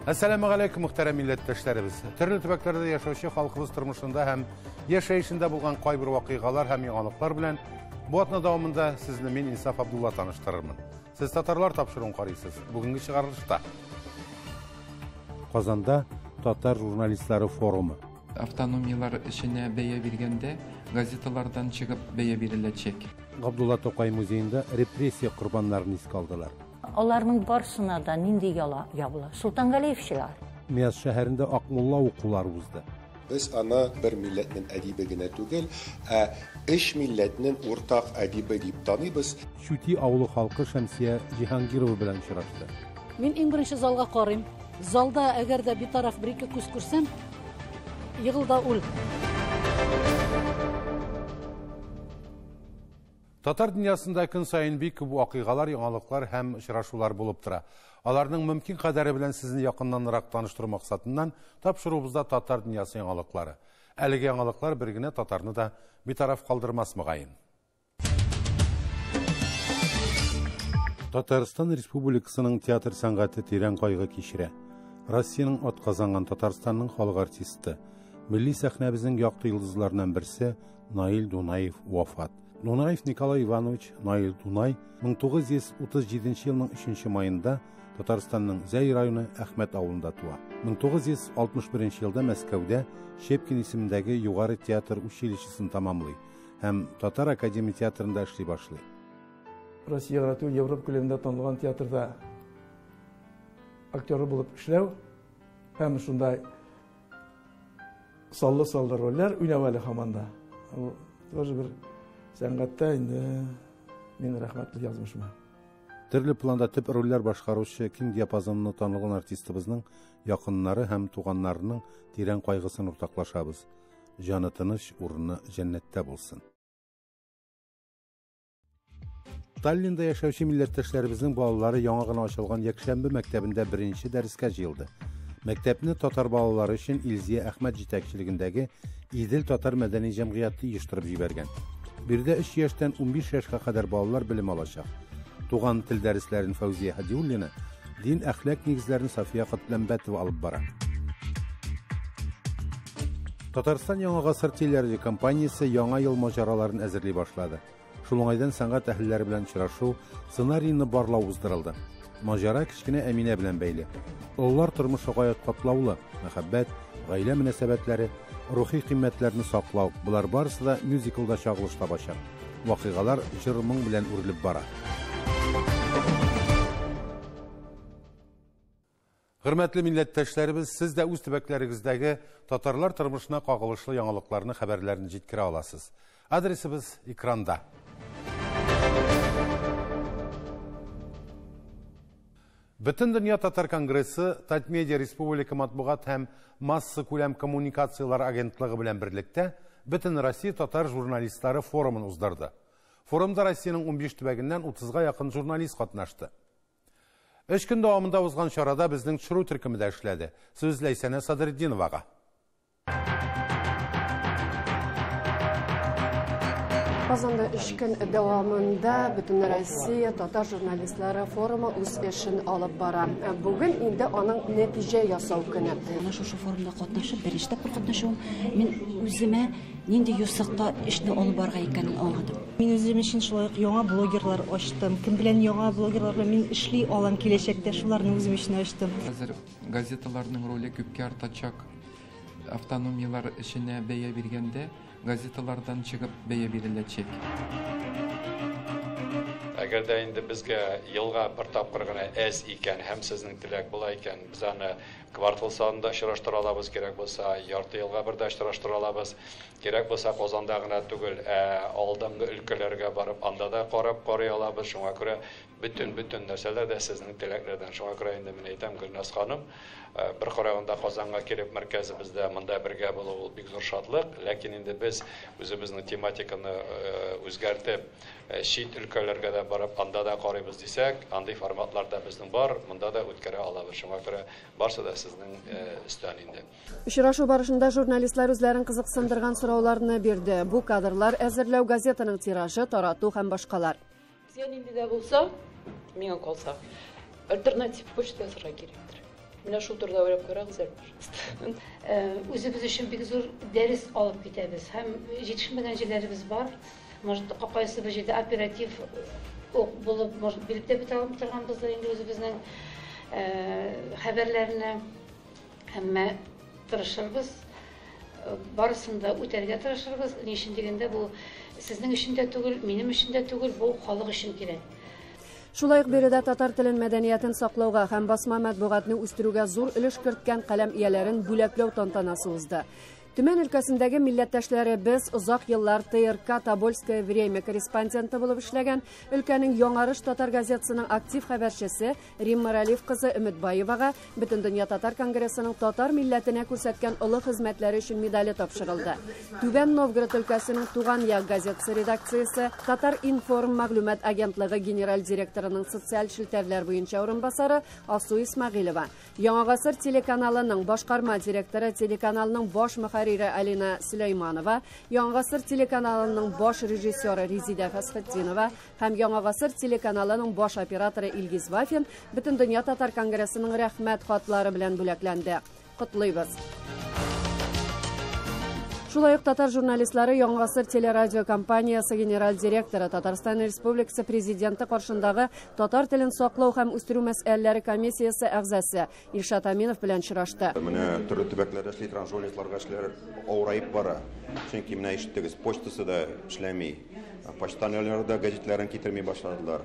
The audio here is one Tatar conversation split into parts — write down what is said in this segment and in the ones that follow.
Әссәламү галәйкүм, мөхтәрәм милләттәшләребез. Төрле төбәкләрдә яшәүче халкыбыз тормышында һәм яшәешендә булган кайбер вакыйгалар һәм яңалыклар белән бу атна дәвамында сезне мин, Инсаф Абдулла, таныштырырмын. Сез татарлар тапшыруын карыйсыз. Бүгенге чыгарылышта Казанда татар журналистлары форумы. Автономияләр эшенә бәя биргәндә газеталардан чыгып бәя биреләчәк. Габдулла Тукай музеенда репрессия корбаннарын искә алдылар. Аларның барысына да нинди яла ябыла? Султангалиевчылар. Мияс шәһәрендә Акмулла укулары узды. Без аны бер милләтнең әдибе генә түгел, ә өч милләтнең уртак әдибе дип таныйбыз. Чүти авылы халкы Шәмсия Җиһангирова белән очрашты. Мин иң беренче залга карыйм. Залда әгәр дә битараф бер-ике күз күрсәм, егыл да үл. Татар дөньясында көн саен бик күп вакыйгалар, яңалыклар һәм очрашулар булып тора. Аларның мөмкин кадәре белән сезне якыннанрак таныштыру максатыннан тапшыруыбызда татар дөньясы яңалыклары. Әлеге яңалыклар бер генә татарны да битараф калдырмас мөгаен. Татарстан Республикасының театр сәнгате тирән кайгы кичерә. Россиянең атказанган Татарстанның халык артисты, милли сәхнәбезнең якты йолдызларыннан берсе Наил Дунаев вафат. Дунаев Николай Иванович Наил Дунай 1937 елның 3 майында Татарстанның Зәй районы Әхмәт авылында туа. 1961 елда Мәскәүдә Щепкин исемендәге Югары театр училищесын тамамлый һәм Татар академия театрында эшли башлый. Россия гына түгел, Европа күләмендә танылган театрда актеры булып эшләү һәм шундай саллы-саллы рольләр уйнау әле һаман да. Ул тоже бер сәнгатьтә инде мин рәхмәтле язмышыма. Төрле планда төп рольләр башкаручы киң диапазонлы танылган артистыбызның якыннары һәм туганнарының тирән кайгысын уртаклашабыз. Җаны тыныч, урыны җәннәттә булсын. Таллинда яшәүче милләттәшләребезнең балалары яңа гына ачылган якшәмбе мәктәбендә беренче дәрескә җыелды. Мәктәпне татар балалары өчен Илзия Әхмәт җитәкчелегендәге Идел татар мәдәни җәмгыяте оештырып җибәргән. Биредә 3 яшьтән 15 яшькә кадәр балалар белем алачак. Туган тел дәресләрен Фәүзия Һадиуллина, дин әхлак нигезләрен София Котләмбәтова алып бара. Татарстан Яңа гасыр телерадиокомпаниясе яңа ел маҗараларын әзерли башлады. Шул уңайдан сәнгать әһелләре белән очрашу, сценарийны барлау уздырылды. Маҗара кечкенә Әминә белән бәйле. Олылар тормышы гаять катлаулы, мәхәббәт, гаилә мөнәсәбәтләре, рухи кыйммәтләрне саклау, болар барысы да мюзиклда чагылыш табачак. Вакыйгалар җыр-моң белән үрелеп бара. Хөрмәтле милләттәшләребез, сез дә үз төбәкләрегездәге татарлар тормышына кагылышлы яңалыкларны, хәбәрләрне җиткерә аласыз. Адресыбыз экранда. Бөтен дөнья татар конгрессы Татмедиа Республика матбугат һәм масса күләм коммуникацияләр агентлыгы белән берлектә Бөтен Россия татар журналистлары форумын уздырды. Форумда Россиянең 15 төбәгеннән 30-га якын журналист катнашты. 3 көн дәвамында узган чарада безнең төшерү төркеме дә эшләде. Сүз Ләйсәнә Садретдиновага. Казанда 3 көн дәвамында Бөтен Россия татар журналистлары форумы үз эшен алып бара. Бүген инде аның нәтиҗә ясау көне. Менә шушы форумда катнашып, беренче тапкыр катнашуым, мин үземә нинди юсыкта эшне алып барырга икәнен аңладым. Мин үзем өчен шулай ук яңа блогерлар ачтым. Кем белән яңа блогерлар белән мин эшли алам киләчәктә, шуларны үзем өчен ачтым. Хәзер газеталарның роле күпкә артачак. Автономияләр эшенә бәя биргәндә газеталардан чыгып бәя биреләчәк. Әгәр дә инде безгә елга бер тапкыр гына әз икән һәм сезнең теләк була икән, без аны квартал санында очраштыра алабыз, кирәк булса, ярты елга бер дә очраштыра алабыз. Кирәк булса, Казанда гына түгел, ә алдынгы өлкәләргә барып, анда да карап карый алабыз. Шуңа күрә бөтен нәрсәләр дә сезнең теләкләрдән. Шуңа күрә инде мин әйтәм, Гөлназ ханым, бер караганда Казанга килеп мәркәзебездә монда бергә булу ул бик зур шатлык, ләкин инде без үзебезнең тематиканы үзгәртеп, чит өлкәләргә дә барып, анда да карыйбыз дисәк, андый форматлар да безнең бар, монда да үткәрә алабыз. Шуңа күрә барсы да сезнең өстән инде. Очрашу барышында журналистлар үзләрен кызыксындырган сорауларны бирде. Бу кадрлар әзерләү, газетаның тиражы, тарату һәм башкалар. Безгә нинди дә булса, миңа калса, альтернатив почта ясарга кирәктер. Менә шул турыда уйлап карагыз әле, пожалуйста. Үзебез өчен бик зур дәрес алып китәбез һәм җитешмәгән җирләребез бар. Может, кайсы бер җирдә оператив ук булып, может, биреп тә бетә алмый торганбыздыр инде үзебезнең хәбәрләрне. Әмма тырышырбыз, барысын да үтәргә тырышырбыз. Ни өчен дигәндә, бу сезнең өчен дә түгел, минем өчен дә түгел, бу халык өчен кирәк. Шулай ук биредә татар телен, мәдәниятен саклауга һәм басма матбугатны үстерүгә зур өлеш керткән каләм ияләрен бүләкләү тантанасы узды. Төмән өлкәсендәге милләттәшләребез озак еллар ТРК Тобольское время корреспонденты булып эшләгән өлкәнең Яңарыш татар газетасының актив хәбәрчесе Римма Ралиф кызы Өметбаевага Бөтендөнья татар конгрессының татар милләтенә күрсәткән олы хезмәтләре өчен медале тапшырылды. Түбән Новгород өлкәсенең Туган як газетасы редакциясе Татар информ мәгълүмат агентлыгы генераль директорының социаль челтәрләр буенча урынбасары Алсу Исмәгыйлева, Яңа гасыр телеканалының башкарма директоры, телеканалның баш мөхәррире Алина Сөләйманова, Яңа гасыр телеканалының баш режиссеры Резида Фәсхетдинова һәм Яңа гасыр телеканалының баш операторы Илгиз Вафин Бөтендөнья татар конгрессының рәхмәт хатлары белән бүләкләнде. Котлыйбыз. Шулай ук татар журналистлары Яңа гасыр телерадио компаниясе генераль директоры, Татарстан Республикасы президенты каршындагы татар телен саклау һәм үстерү мәсьәләләре комиссиясе әгъзасы Илшат Аминов белән очрашты. Менә төрле төбәкләрдә эшли торган журналистларга эшләр авыраеп бара. Чөнки менә ишеттегез, почтасы да эшләми, почтальоннар да гәзитләрен китерми башладылар.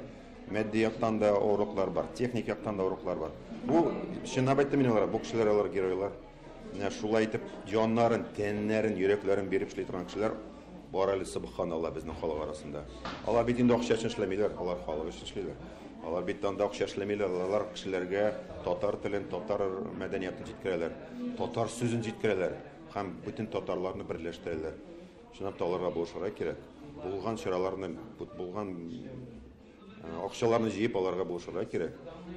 Матди яктан да авырлыклар бар, техник яктан да авырлыклар бар. Бу чынлап әйттем мин аларга, бу кешеләр алар геройлар. Менә шулай итеп җаннарын, тәннәрен, йөрәкләрен биреп эшли торган кешеләр бар әле, субханалла, безнең халык арасында. Алар бит инде акча өчен эшләмиләр, алар халык өчен эшлиләр. Алар бит анда акча эшләмиләр, алар кешеләргә татар телен, татар мәдәниятын җиткерәләр, татар сүзен җиткерәләр һәм бөтен татарларны берләштерәләр. Чынлап та аларга булышырга кирәк. Булган чараларны, булган акчаларны җыеп аларга булышырга кирәк.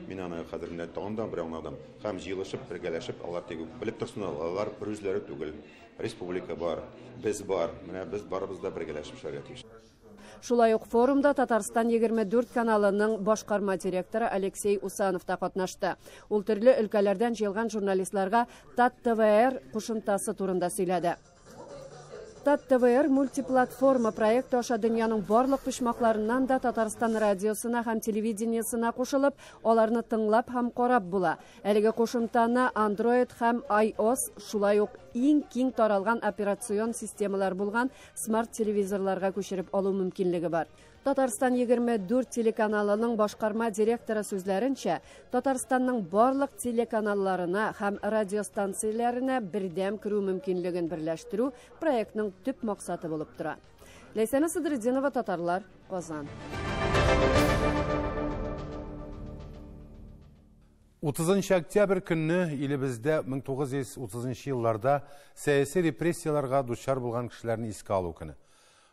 Мин аны хәзер менә тагын да бер аңладым. Һәм җыелышып, бергәләшеп, алар тик белеп торсын, алар бер үзләре түгел. Республика бар, без бар. Менә без барыбыз да бергәләшеп эшләргә тиеш. Шулай ук форумда Татарстан 24 каналының башкарма директоры Алексей Усанов та катнашты. Ул төрле өлкәләрдән җыелган журналистларга ТАТ-ТВР кушымтасы турында сөйләде. ТАТ-ТВР мультиплатформа проекты аша дөньяның барлык почмакларыннан да Татарстан радиосына һәм телевидениесына кушылып, аларны тыңлап һәм карап була. Әлеге кушымтаны Android һәм iOS, шулай ук иң киң таралган операцион системалар булган смарт телевизорларга күчереп алу мөмкинлеге бар. Татарстан 24 телеканалының башкарма директоры сүзләренчә, Татарстанның барлык телеканалларына һәм радиостанцияләренә бердәм керү мөмкинлеген берләштерү проектның төп максаты булып тора. Ләйсәнә Садретдинова, Татарлар, Казан. 30 октябрь көнне илебездә 1930 елларда сәяси репрессияләргә дучар булган кешеләрне искә алу көне.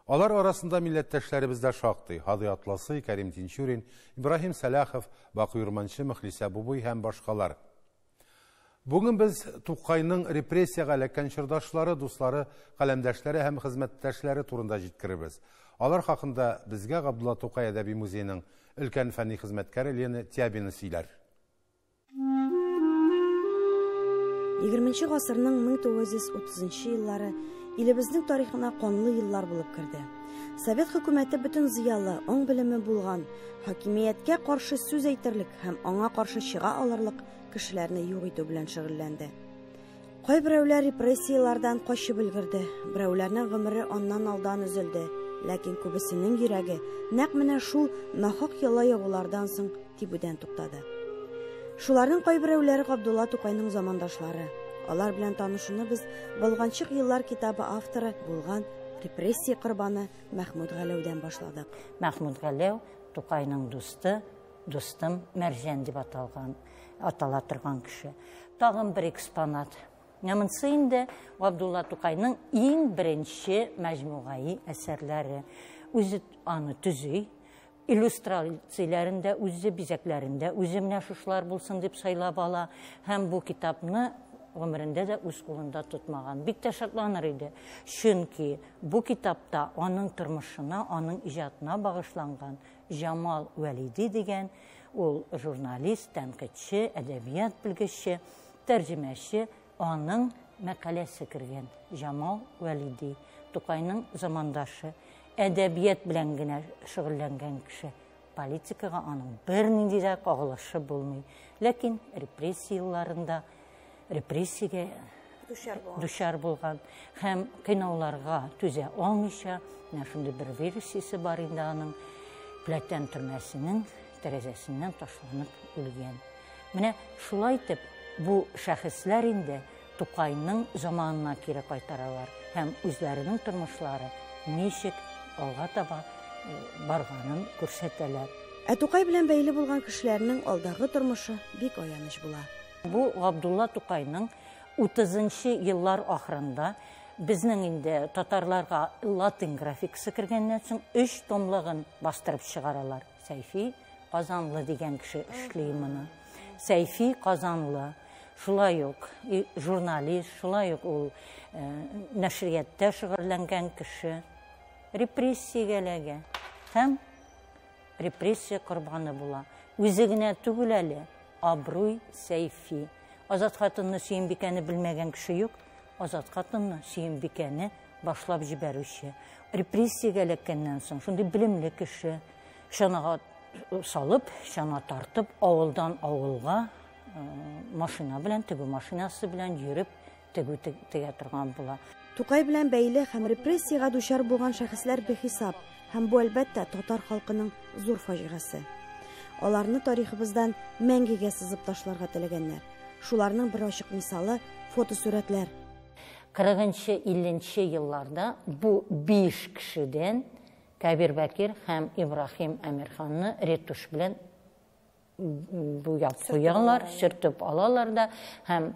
Алар арасында милләттәшләребез дә шактый. Һади Атласы, Кәрим Тинчурин, Ибраһим Сәлахов, Бакый Урманчы, Мөхлисә Бубый һәм башкалар. Бүген без Тукайның репрессиягә эләккән чордашлары, дуслары, каләмдәшләре һәм хезмәттәшләре турында җиткерербез. Алар хакында безгә Габдулла Тукай әдәби музееның өлкән фәнни хезмәткәре Лена Тябина сөйләр. 20 гасырның 1930 еллары илебезнең тарихына канлы еллар булып керде. Совет хөкүмәте бөтен зыялы, аң белеме булган, хакимияткә каршы сүз әйтерлек һәм аңа каршы чыга алырлык кешеләрне юк итү белән шөгыльләнде. Кайберәүләр репрессияләрдән качып өлгерде, берәүләрнең гомере аннан алдан өзелде, ләкин күбесенең йөрәге нәкъ менә шул нахак яла ягулардан соң тибүдән туктады. Шуларның кайберәүләре Габдулла Тукайның замандашлары. Алар белән танышуны без Болганчык еллар китабы авторы булган репрессия корбаны Мәхмүт Галәүдән башладык. Мәхмүт Галәү Тукайның дусты, дустым Мәрҗән дип аталган, атала торган кеше. Тагын бер экспонат. Монысы инде Габдулла Тукайның иң беренче мәҗмугаи әсәрләре. Үзе аны төзи, иллюстрацияләрендә, үзе бизәкләрендә, үзе менә шушылар булсын дип сайлап ала һәм бу китапны гомерендә дә үз кулында тотмаган. Бик тә шатланыр иде. Чөнки бу китапта аның тормышына, аның иҗатына багышланган Җамал Вәлиди дигән ул журналист, тәнкыйтьче, әдәбият белгече, тәрҗемәче, аның мәкаләсе кергән. Җамал Вәлиди, Тукайның замандашы, әдәбият белән генә шөгыльләнгән кеше. Политикага аның бернинди дә кагылышы булмый. Ләкин репрессия елларында репрессиягә дучар булган һәм кыйнауларга түзә алмыйча, менә шундый бер версиясе бар инде аның, Пләтән төрмәсенең тәрәзәсеннән ташланып үлгән. Менә шулай итеп бу шәхесләр инде Тукайның заманына кире кайтаралар һәм үзләренең тормышлары ничек алга таба барганын күрсәтәләр. Ә Тукай белән бәйле булган кешеләрнең алдагы тормышы бик аяныч була. Бу Габдулла Тукайның 30 еллар ахырында безнең инде татарларга латин графикасы кергәннән соң 3 томлыгын бастырып чыгаралар. Сәйфи Казанлы дигән кеше эшли моны. Сәйфи Казанлы шулай ук журналист, шулай ук ул нәшриятта шөгыльләнгән кеше, репрессиягә эләгә һәм репрессия корбаны була. Үзе генә түгел әле, Абруй Сәйфи. Азат хатынны Сөембикәне белмәгән кеше юк. Азат хатынны Сөембикәне башлап җибәрүче. Репрессиягә эләккәннән соң шундый белемле кеше чанага салып, чана тартып, авылдан авылга машина белән, тегү машинасы белән йөреп, тегү тегә торган була. Тукай белән бәйле һәм репрессиягә дучар булган шәхесләр бихисап, һәм бу әлбәттә татар халкының зур фаҗигасе. Аларны тарихыбыздан мәңгегә сызып ташларга теләгәннәр. Шуларның бер ачык мисалы фотосурәтләр. 40-50 елларда бу 5 кешедән Кәбир Бәкир һәм Ибраһим Әмирханны ретушь белән буяп куялар, сөртеп алалар да һәм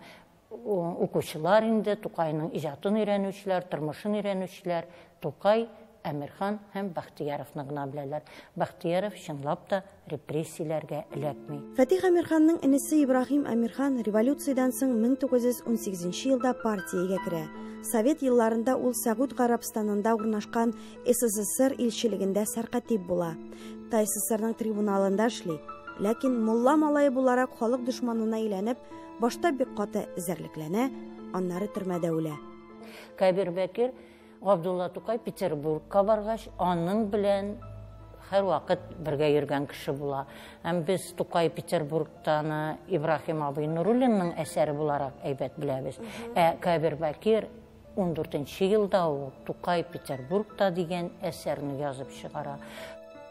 укучылар инде Тукайның иҗатын өйрәнүчеләр, тормышын өйрәнүчеләр Тукай, Әмирхан һәм Бәхтияровны гына беләләр. Бәхтияров чынлап та репрессияләргә эләкми. Фатих Әмирханның энесе Ибраһим Әмирхан революциядән соң 1918 елда партиягә керә. Совет елларында ул Сәгуд Гарәбстанында урнашкан СССР илчелегендә сәркатип була. ТАССРның трибуналында эшли. Ләкин мулла малае буларак халык дошманына әйләнеп, башта бик каты эзәрлекләнә, аннары төрмәдә үлә. Кәбир Бәкир Габдулла Тукай Петербургка баргач, аның белән һәрвакыт бергә йөргән кеше була. Һәм без Тукай Петербургтаны Ибраһим абый Нуруллинның әсәре буларак әйбәт беләбез. Ә Кәбир Бәкир 14 елда ул Тукай Петербургта дигән әсәрне язып чыгара.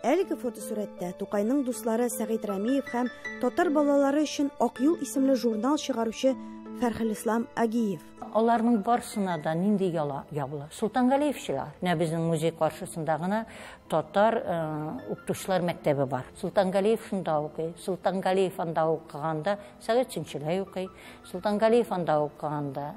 Әлеге фотосурәттә Тукайның дуслары Сәгыйть Рәмиев һәм татар балалары өчен Ак юл исемле журнал чыгаручы Фәрхелислам Агиев. Аларның барсына да нинди яла ябыла? Султангалиевчылар. Менә безнең музей каршысында гына татар укытучылар мәктәбе бар. Султангалиев шунда укый. Султангалиев анда укыганда Сәгыйть Сүнчәләй укый. Султангалиев анда укыганда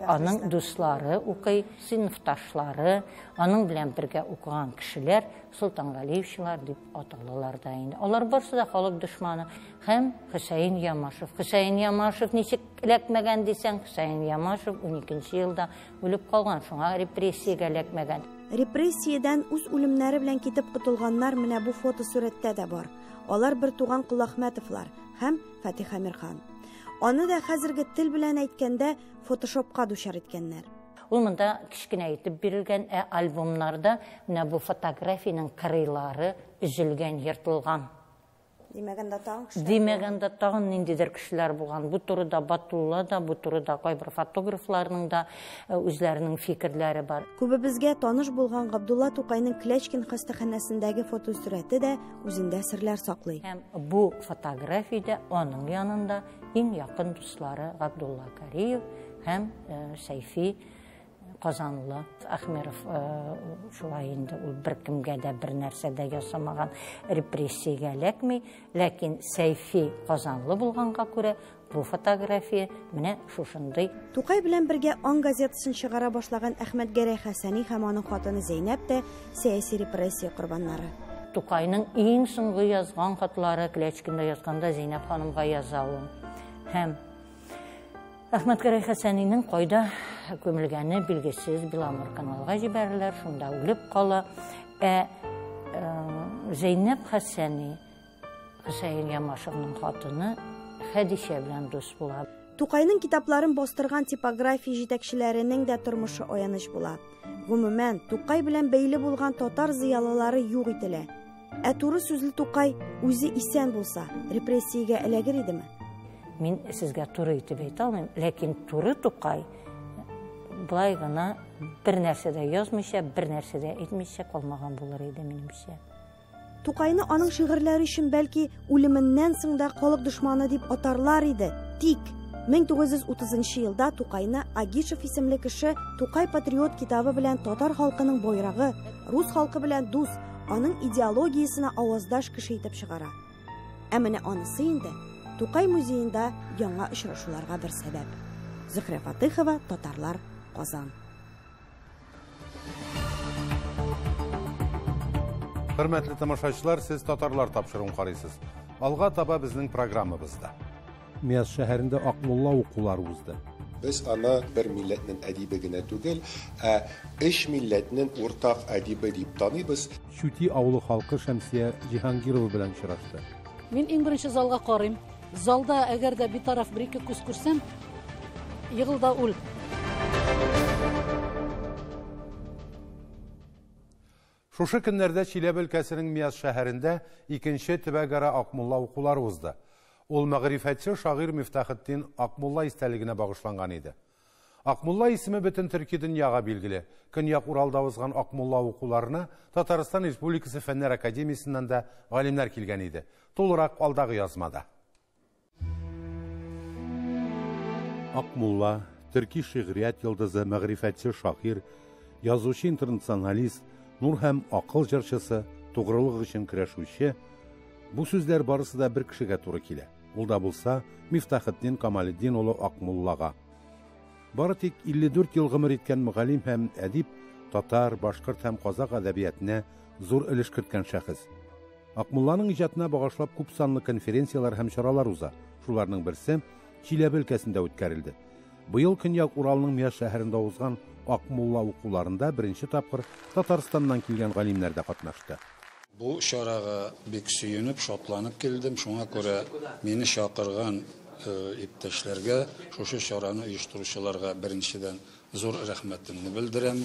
аның дуслары укый, сыйныфташлары, аның белән бергә укыган кешеләр Султангалиевчылар дип аталалар да инде. Алар барсы да халык дошманы. Һәм Хөсәен Ямашев. Хөсәен Ямашев ничек эләкмәгән дисәң, Хөсәен Ямашев 12 елда үлеп калган, шуңа репрессиягә эләкмәгән. Репрессиядән үз үлемнәре белән китеп котылганнар менә бу фотосурәттә дә бар. Алар бер туган Колахмәтовлар һәм Фатих Әмирхан. Аны да хәзерге тел белән әйткәндә фотошопка дучар иткәннәр. Ул монда кечкенә итеп бирелгән, ә альбомнарда менә бу фотографиянең кырыйлары өзелгән, ертылган. Димәгәндә тагын кешеләр. Димәгәндә тагын ниндидер кешеләр булган. Бу турыда Батулла да, бу турыда кайбер фотографларның да үзләренең фикерләре бар. Күбебезгә таныш булган Габдулла Тукайның Клячкин хастаханәсендәге фотосурәте дә үзендә серләр саклый. Һәм бу фотографиядә аның янында иң якын дуслары Габдулла Кариев һәм Сәйфи Казанлы. Ахмеров шулай инде ул беркемгә дә бер нәрсә дә ясамаган, репрессиягә эләкми, ләкин Сәйфи Казанлы булганга күрә бу фотография менә шушындый. Тукай белән бергә Аң газетасын чыгара башлаган Әхмәтгәрәй Хәсәни һәм аның хатыны Зәйнәп тә сәяси репрессия корбаннары. Тукайның иң соңгы язган хатлары Клячкинда язганда Зәйнәп ханымга яза ул. Һәм Әхмәтгәрәй Хәсәнинең кайда күмелгәне билгесез, Беломор каналга җибәрәләр, шунда үлеп кала. Ә Зәйнәб Хәсәни, Хөсәен Ямашевның хатыны Хәдичә белән дус була. Тукайның китапларын бастырган типография җитәкчеләренең дә тормышы аяныч була. Гомумән, Тукай белән бәйле булган татар зыялылары юк ителә. Ә туры сүзле Тукай үзе исән булса, репрессиягә эләгер идеме? Мин сезгә туры итеп әйтә алмыйм, ләкин туры Тукай былай гына бер нәрсә дә язмыйча, бер нәрсә дә әйтмичә калмаган булыр иде, минемчә. Тукайны аның шигырьләре өчен бәлки үлеменнән соң да халык дошманы дип атарлар иде. Тик 1930 елда Тукайны Агишев исемле кеше Тукай патриот китабы белән татар халкының байрагы, рус халкы белән дус, аның идеологиясенә аваздаш кеше итеп чыгара. Ә менә анысы инде Тукай музеенда яңа очрашуларга бер сәбәп. Зөһрә Фатыхова, Татарлар, Казан. Хөрмәтле тамашачылар, сез Татарлар тапшыруын карыйсыз. Алга таба безнең программабызда. Мияс шәһәрендә Акмулла укулары узды. Без аны бер милләтнең әдибе генә түгел, ә өч милләтнең уртак әдибе дип таныйбыз. Чүти авылы халкы Шәмсия Җиһангирова белән очрашты. Мин иң беренче залга карыйм. Залда әгәр дә битараф бер-ике күз күрсәм, егыл да үл. Шушы көннәрдә Чиләбе өлкәсенең Мияс шәһәрендә икенче төбәкара Акмулла укулары узды. Ул мәгърифәтче шагыйрь Мифтахетдин Акмулла истәлегенә багышланган иде. Акмулла исеме бөтен төрки дөньяга билгеле. Көньяк Уралда узган Акмулла укуларына Татарстан Республикасы Фәннәр академиясеннән дә галимнәр килгән иде. Тулырак алдагы язмада. Акмулла, төрки шигърият йолдызы, мәгърифәтче шагыйрь, язучы интернационалист, нур һәм акыл җырчысы, тугрылык өчен көрәшүче. Бу сүзләр барысы да бер кешегә туры килә. Ул да булса Мифтахетдин Камалетдин улы Акмуллага. Бары тик 54 ел гомер иткән мөгаллим һәм әдип татар, башкорт һәм казак әдәбиятына зур өлеш керткән шәхес. Акмулланың иҗатына багышлап күп санлы конференцияләр һәм чаралар уза. Шуларның берсе Чиләбе өлкәсендә үткәрелде. Быел Көньяк Уралның Мияс шәһәрендә узган Акмулла укуларында беренче тапкыр Татарстаннан килгән галимнәр дә катнашты. Бу чарага бик сөенеп, шатланып килдем. Шуңа күрә мине чакырган иптәшләргә, шушы чараны оештыручыларга беренчедән зур рәхмәтемне белдерәм.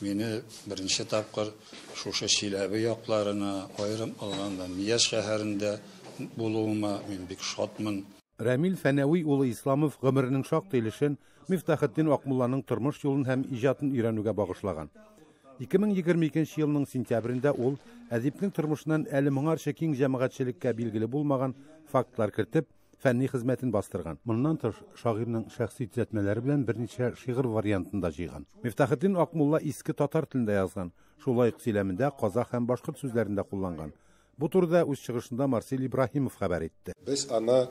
Мине беренче тапкыр шушы Чиләбе якларына, аерым алганда Мияс шәһәрендә булуыма мин бик шатмын. Рәмил Фәнәви улы Исламов гомеренең шактый өлешен Мифтахетдин Акмулланың тормыш юлын һәм иҗатын өйрәнүгә багышлаган. 2022 елның сентябрендә ул әдипнең тормышыннан әле моңарча киң җәмәгатьчелеккә билгеле булмаган фактлар кертеп, фәнни хезмәтен бастырган. Моннан тыш, шагыйрьнең шәхси төзәтмәләре белән берничә шигырь вариантын да җыйган. Мифтахетдин Акмулла иске татар телендә язган, шулай ук сөйләмендә казах һәм башкорт сүзләрен дә кулланган. Бу турыда үз чыгышында Марсель Ибраһимов хәбәр итте. Без аны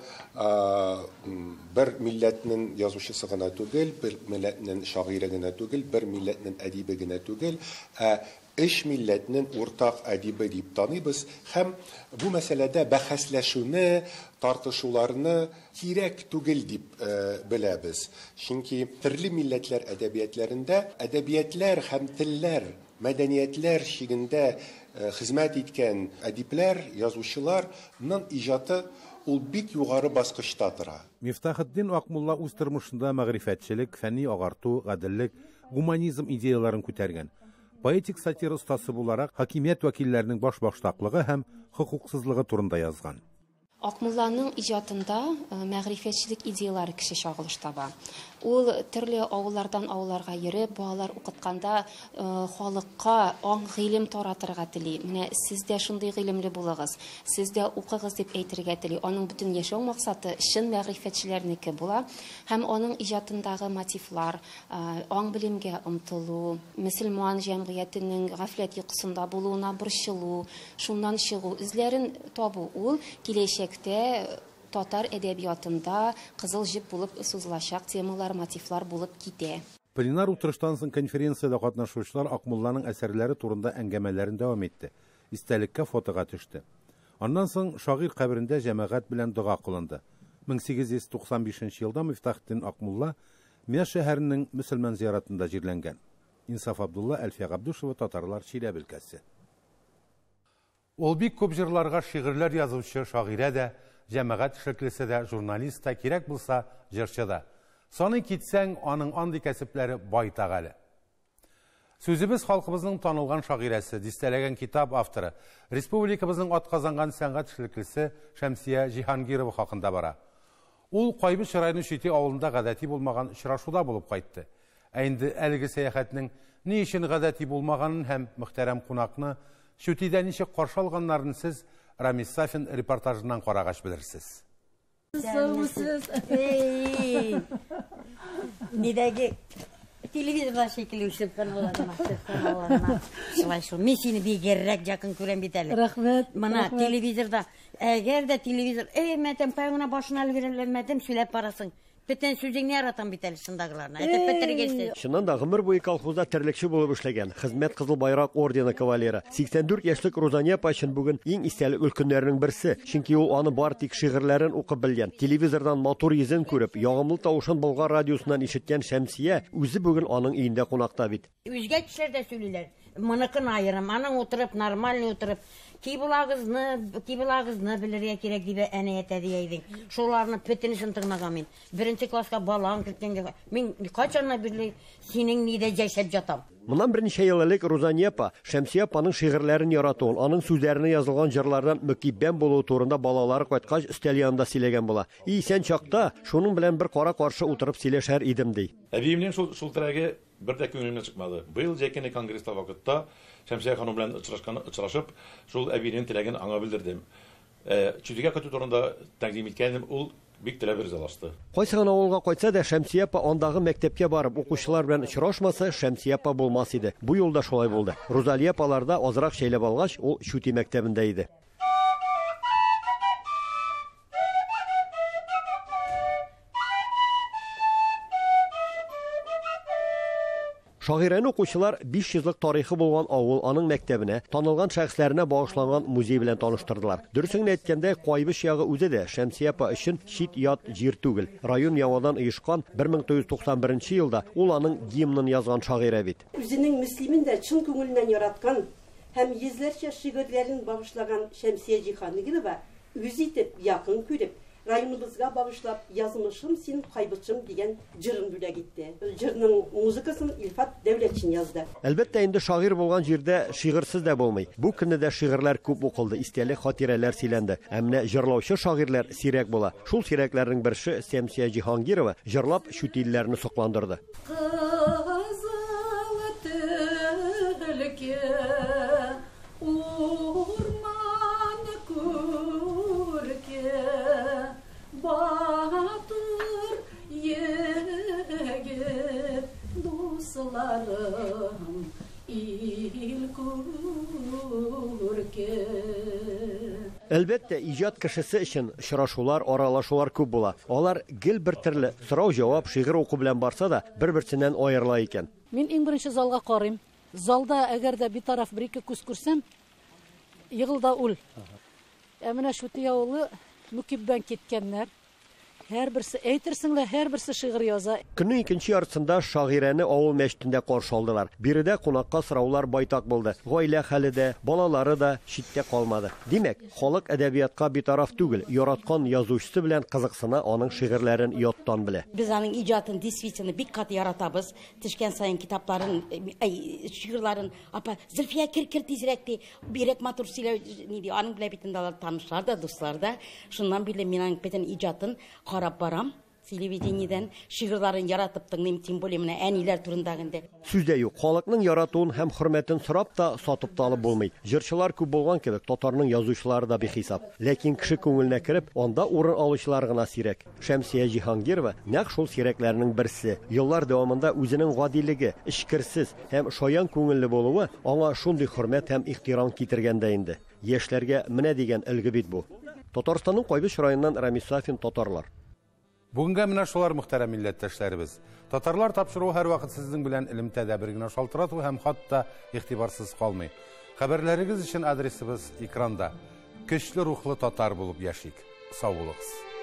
бер милләтнең язучысы гына түгел, бер милләтнең шагыйре генә түгел, бер милләтнең әдибе генә түгел, ә өч милләтнең уртак әдибе дип таныйбыз һәм бу мәсьәләдә бәхәсләшүне, тартышуларны кирәк түгел дип беләбез. Чөнки төрле милләтләр әдәбиятләрендә әдәбиятлар һәм телләр, мәдәниятләр чигендә хезмәт иткән әдипләр, язучыларның иҗаты ул бик югары баскычта тора. Мифтахетдин Акмулла үз тормышында мәгърифәтчелек, фәнни агарту, гаделлек, гуманизм идеяларын күтәргән. Поэтик сатира остасы буларак хакимият вәкилләренең башбаштаклыгы һәм хокуксызлыгы турында язган. Акмулланың иҗатында мәгърифәтчелек идеялары кеше чагылыш таба. Ул төрле авыллардан авылларга йөреп, балалар укытканда халыкка аң гыйлем таратырга тели. Менә сез дә шундый гыйлемле булыгыз, сез дә укыгыз дип әйтергә тели. Аның бөтен яшәү максаты чын мәгърифәтчеләрнеке була һәм аның иҗатындагы мотивлар, аң белемгә омтылу, мөселман җәмгыятенең гафләт йокысында булуына борчылу, шуннан чыгу эзләрен табу ул киләчәк татар әдәбиятында кызыл җеп булып сузылачак темалар, мотивлар булып китә. Пленар утырыштан соң конференциядә катнашучылар Акмулланың әсәрләре турында әңгәмәләрен дәвам итте. Истәлеккә фотога төште. Аннан соң шагыйрь каберендә җәмәгать белән дога кылынды. 1895 елда Мифтахетдин Акмулла Мияс шәһәренең мөселман зияратында җирләнгән. Инсаф Абдулла, Әлфия Габдушева, Татарлар, Чиләбе өлкәсе. Ул бик күп җырларга шигырьләр язучы шагыйрә дә, җәмәгать эшлеклесе дә, журналист та, кирәк булса, җырчы да. Саный китсәң, аның андый кәсепләре байтак әле. Сүзебез халкыбызның танылган шагыйрәсе, дистәләгән китап авторы, республикабызның атказанган сәнгать эшлеклесе Шәмсия Җиһангирова хакында бара. Ул Кайбыч районы Чүти авылында гадәти булмаган очрашуда булып кайтты. Ә инде әлеге сәяхәтнең ни өчен гадәти булмаганын һәм мөхтәрәм кунакны Чүтидә ничек каршы алганнарын сез Рамис Сафин репортажыннан карагач белерсез. Саумысыз. Нидәге телевизорда шикелле үсеп каналларына. Шулай шул. Мин сине бигрәк якын күрәм бит әле. Рәхмәт. Мына телевизорда, әгәр дә телевизор, эй, мәтәм, кая гына башына өлгерәлмәдем, сөйләп барасың. Бөтен сүзеңне яратам бит әле шундагыларны. Әйтеп бетергесез. Чыннан да, гомер буе колхозда терлекче булып эшләгән, Хезмәт Кызыл Байрак ордены кавалеры, 84 яшьлек Рузания апа өчен бүген иң истәлекле көннәрнең берсе. Чөнки ул аны бары тик шигырьләрен укып белгән, телевизордан матур йөзен күреп, ягымлы тавышын Болгар радиосыннан ишеткән Шәмсия үзе бүген аның өендә кунакта бит. Үзгә кешеләр дә сөйлиләр. Моныкын аерым, аның утырып, нормальный утырып, киблагызны, киблагызны белергә кирәк дип әнә әйтә дия идең. Шуларны бөтенесен тыңлаган мин. Беренче класска балам керткәнгә мин кайчаннан бирле синең нидә яшәп ятам. Моннан берничә ел элек Рузания апа Шәмсия апаның шигырьләрен яратуын, аның сүзләренә язылган җырлардан мөкиббән булуы турында балалары кайткач өстәл янында сөйләгән була. И исән чакта шуның белән бер кара-каршы утырып сөйләшәр идем, ди. Әбиемнең шул теләге бер дә күңелемнән чыкмады. Быел җәй көне конгресста вакытта Шәмсия ханым белән очрашып, шул әбинең теләген аңа белдердем. Чүтигә кайту турында тәкъдим иткән идем, ул бик теләп ризалашты. Кайсы гына авылга кайтса да, Шәмсия апа андагы мәктәпкә барып, укучылар белән очрашмаса, Шәмсия апа булмас иде. Бу юлда шулай булды. Рузалия апаларда азрак чәйләп алгач, ул Чүти мәктәбендә иде. Шагыйрәне укучылар 500 еллык тарихы булган авыл, аның мәктәбенә, танылган шәхесләренә багышланган музей белән таныштырдылар. Дөресен генә әйткәндә, Кайбыч ягы үзе дә Шәмсия апа өчен чит-ят җир түгел. Район яңадан оешкан 1991 елда ул аның гимнын язган шагыйрә бит. Үзенең Мөслимен дә чын күңеленнән яраткан һәм йөзләрчә шигырьләрен багышлаган Шәмсия Җиһангирова үз итеп, якын күреп, районыбызга багышлап Язмышым син Кайбычым дигән җырын бүләк итте. Җырның музыкасын Илфат Дәүләтшин язды. Әлбәттә, инде шагыйрь булган җирдә шигырьсез дә булмый. Бу көнне дә шигырьләр күп укылды, истәлек хатирәләр сөйләнде. Ә менә җырлаучы шагыйрьләр сирәк була. Шул сирәкләрнең берсе Шәмсия Җиһангирова җырлап чүтилләрне сокландырды. Кызыл төлке урман күрке, батыр егет дусларым, ил күрке. Әлбәттә, иҗат кешесе өчен очрашулар, аралашулар күп була. Алар гел бер төрле сорау-җавап, шигырь уку белән барса да, бер-берсеннән аерыла икән. Мин иң беренче залга карыйм. Залда әгәр дә битараф бер-ике күз күрсәм, егыл да үл. Ә менә Чүти авылы мөкиббән киткәннәр. Һәрберсе әйтерсең лә, һәрберсе шигырь яза. Көннең икенче яртысында шагыйрәне авыл мәчетендә каршы алдылар. Биредә кунакка сораулар байтак булды. Гаилә хәле дә, балалары да читтә калмады. Димәк, халык әдәбиятка битараф түгел, яраткан язучысы белән кызыксына, аның шигырьләрен яттан белә. Без аның иҗатын действительно бик каты яратабыз. Төшкән саен китапларын, ай, шигырьләрен, апа, Зөлфия кер, кер тизрәк ди, бирәк матур сөйләү, ни ди, аның белән бит инде алар танышлар да, дуслар да. Шуннан бирле мин аның бөтен иҗатын карап барам. Телевидениедән шигырьләрен яратып тыңлыйм, тем более менә әниләр турында инде. Сүз дә юк, халыкның яратуын һәм хөрмәтен сорап та, сатып та алып булмый. Җырчылар күп булган кебек, татарның язучылары да бихисап. Ләкин кеше күңеленә кереп, анда урын алучылар гына сирәк. Шәмсия Җиһангирова нәкъ шул сирәкләрнең берсе. Еллар дәвамында үзенең гадилеге, эчкерсез һәм шаян күңелле булуы аңа шундый хөрмәт һәм ихтирам китергән дә инде. Яшьләргә менә дигән өлге бит бу. Татарстанның Кайбыч районыннан Рамис Сафин, Татарлар. Бүгенгә менә шулар, мөхтәрәм милләттәшләребез. Татарлар тапшыруы һәрвакыт сезнең белән элемтәдә, бер генә шалтырату һәм хат та игътибарсыз калмый. Хәбәрләрегез өчен адресыбыз экранда. Көчле рухлы татар булып яшик. Сау булыгыз.